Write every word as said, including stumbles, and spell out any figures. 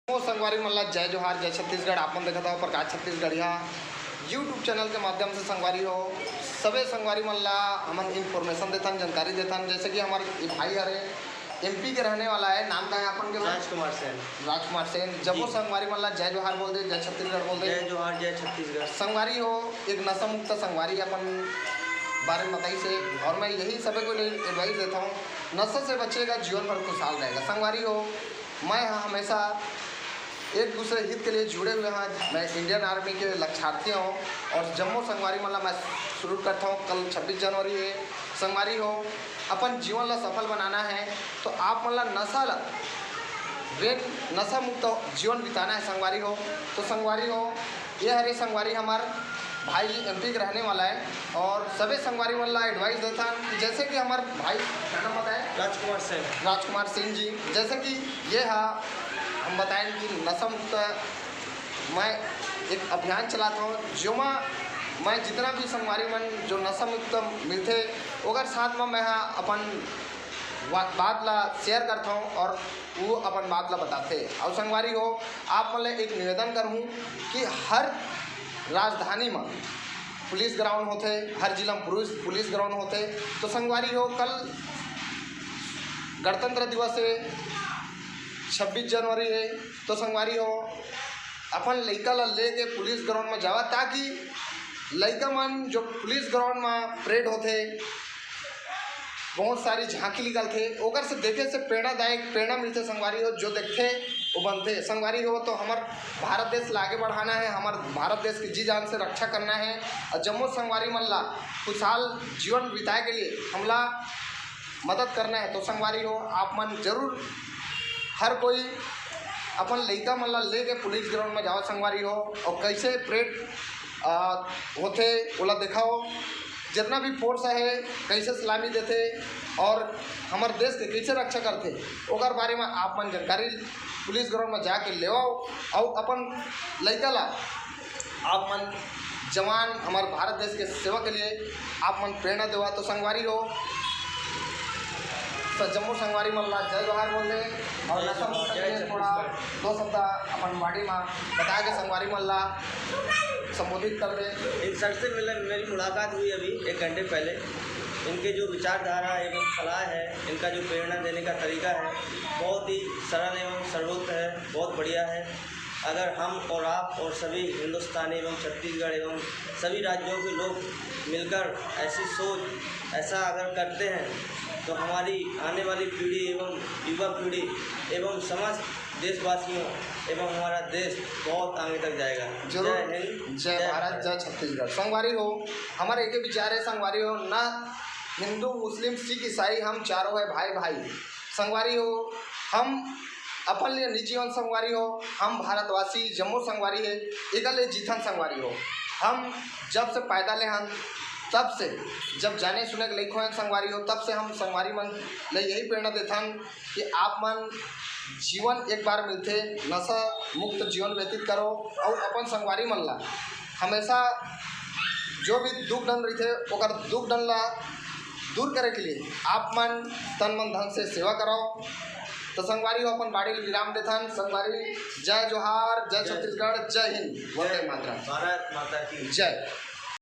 ओ संगवारी मन ला जय जोहार, जय छत्तीसगढ़। आप मन देखत हव प्रकाश छत्तीसगढ़िया YouTube चैनल के माध्यम से। संगवारी हो, सबे संगवारी मन ला हमन इन्फॉर्मेशन देथन, जानकारी देथन। जैसे कि हमर ई भाई हरे, एमपी के रहने वाला है। नाम का है अपन के भाई? राजकुमार सेन। राजकुमार सेन। जम्मो जी। संगवारी मन ला जय जोहार बोल दे, जय छत्तीसगढ़ बोल दे। जय जोहार, जय छत्तीसगढ़। संगवारी हो, एक नशा मुक्त संगवारी अपन बारे में बताइस हे, और मैं यही सबे को एडवाइस देता हूँ, नशा से बचेगा, जीवन भर खुशहाल रहेगा। संगवारी हो, मैं ह हमेशा एक दूसरे हित के लिए जुड़े हुए हैं। मैं इंडियन आर्मी के लक्षार्थी हूँ और जम्मो संगवारी मन ला मैं सल्यूट करता हूँ। कल छब्बीस जनवरी है। संगवारी हो, अपन जीवन ला सफल बनाना है तो आप मन ला नशा ला, वे नशा मुक्त जीवन बिताना है संगवारी हो। तो संगवारी हो, ये हरे संगवारी हमर भाई एमपी के रहने वाला है, और सबे संगवारी मन ला एडवाइस देथन कि जैसे कि हमर भाई, क्या नाम बताए? राजकुमार सेन। राजकुमार सिंह जी, जैसे कि ये हा, हम बताएं कि नशा मुक्त मैं एक अभियान चलाता हूँ, जोमा मैं जितना भी संगवारी मन जो नशा मुक्त मिलथे, ओकर साथ में मैं हा अपन वा-, बात ला शेयर करता हूँ और वो अपन बात ला बताथे। और संगवारी हो, आप मन ले एक निवेदन करहूँ कि हर राजधानी में पुलिस ग्राउंड होथे, हर जिला में पुलिस, पुलिस ग्राउंड होथे। तो संगवारी हो, कल गणतंत्र दिवस है, छब्बीस जनवरी है। तो संगवारी हो, अपन लइका ला लेके पुलिस ग्राउंड में जावा, ताकि लइका मन जो पुलिस ग्राउंड में परेड होथे, बहुत सारी झांकी निकलथे, ओकर से देखे से प्रेरणादायक प्रेरणा मिलथे संगवारी हो। जो देखथे वो बनथे संगवारी हो। तो हमर भारत देश ला आगे बढ़ाना है, हमर भारत देश के जी जान से रक्षा करना है और जम्मो संगवारी मन ला खुशहाल जीवन बिताए के लिए हमला मदद करना है। तो संगवारी हो, आप मन जरूर हर कोई अपन लइका मन ला लेके पुलिस ग्राउंड में जाओ संगवारी हो, और कैसे परेड होथे ओला देखाओ, जितना भी फोर्स है कैसे सलामी देथे और हमर देश के कैसे रक्षा करथे, ओकर बारे में आप मन जानकारी पुलिस ग्राउंड में जाके लेवाओ और अपन लइका ला आप मन जवान हमर भारत देश के सेवा के लिए आप मन प्रेरणा देवा। तो संगवारी हो, स-, जम्मो संगवारी मन ला जय जोहार बोल दे और नशा मुक्त के लिए थोड़ा दो शब्द अपन बॉडी में बता के संगवारी मन ला संबोधित कर दे। इन सर से मिलन, मेरी मुलाकात हुई अभी एक घंटे पहले। इनके जो विचारधारा एवं सलाह है, इनका जो प्रेरणा देने का तरीका है, बहुत ही सरल एवं सर्वोत्त है, बहुत बढ़िया है। अगर हम और आप और सभी हिंदुस्तानी एवं छत्तीसगढ़ एवं सभी राज्यों के लोग मिलकर ऐसी सोच, ऐसा अगर करते हैं, तो हमारी आने वाली पीढ़ी एवं युवा पीढ़ी एवं समस्त देशवासियों एवं हमारा देश बहुत आगे तक जाएगा। जरूर। जय हिंद, जय जय भारत, भारत। जय छत्तीसगढ़। संगवारी हो, हमारे एक ही विचार है संगवारी हो, ना हिंदू, मुस्लिम, सिख, ईसाई, हम चारों है भाई भाई। संगवारी हो, हम अपन लिए निजी जीवन संगवारी हो, हम भारतवासी जम्मो संगवारी है, एकर ले जीथन संगवारी हो। हम जब से पैदा ले हन, तब से, जब जाने सुने के लइक होए संगवारी हो, तब से हम संगवारी मन ले यही प्रेरणा देथन कि आप मन जीवन एक बार मिलथे, नशा मुक्त जीवन व्यतीत करो और अपन संगवारी मन ला हमेशा जो भी दुख डन रहिथे ओकर दुख डन ला दूर करे के लिए आप मन तन मन धन से सेवा कराओ। तो संगवारी हो, अपन बॉडी ल विराम देथन। संगवारी, जय जोहार, जय जय। छत्तीसगढ़, जय हिंद, वंदे जय मातरम। भारत माता की जय।